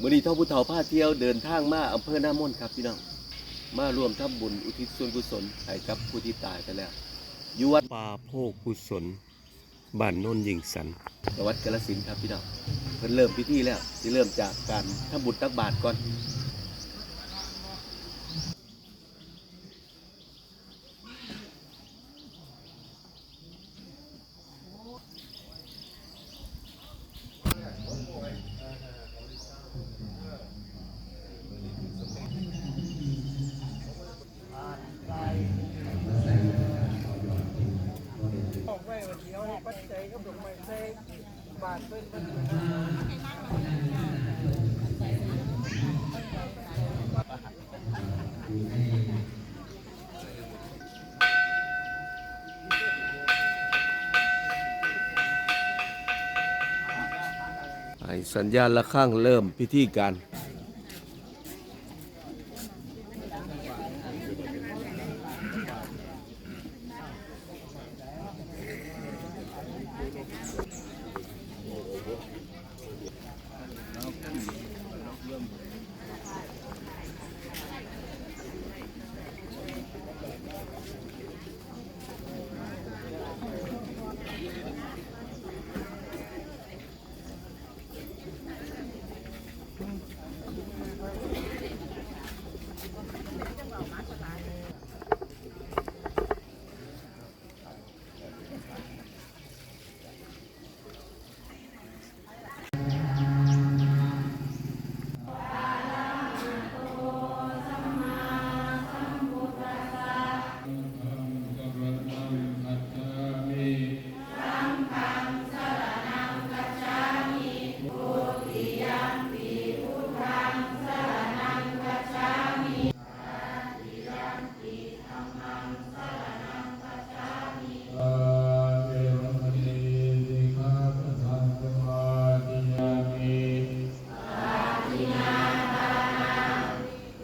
ມື້ນີ້ທ້າວຜູ້ເຖົ້າພາທ່ຽວເດີນທາງມາອຳເພີນາມົນຄັບພີ່ນ້ອງ, ມາຮ່ວມທຳບຸນອຸທິດສ່ວນກຸສົນໃຫ້ກັບຜູ້ທີ່ຕາຍໄປແລ້ວ ຢູ່ວັດປ່າໂພກຸສົນ ບ້ານໂນນຍິ່ງສັນ ຈັງຫວັດກາລະສິນຄັບພີ່ນ້ອງ. ເພິ່ນເລີ່ມພິທີແລ້ວ, ຊິເລີ່ມຈາກການທຳບຸນຕັກບາດກ່ອນ. ໃຫ້ສັນຍານລະຄັງເລີ່ມພິທີການ.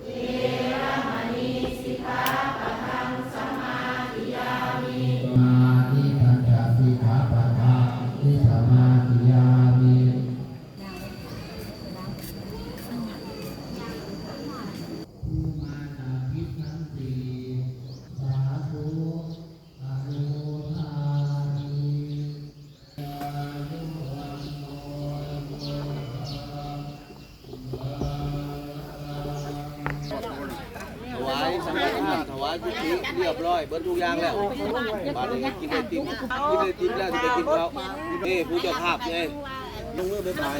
เวรมณีสิกขาปะทังสมาธิยามิ สมาธิปัญจสิกขาปะทังสมาธิยามิ ภูมานาภิสันติ สาธุ อนุโมทามิ ถວາຍສັງฆທານ ຖວາຍກຸດຕິ ຮຽບຮ້ອຍເບິດທຸກຢ່າງແລ້ວ. ບາດນີ້ກິນໄອຕິມ ກິນໄອຕິມແລ້ວຊິໄປກິນເຂົ້າ. ນີ້ຜູ້ເຈົ້າພາບເດ້ ລົງມືບາຍບາຍ.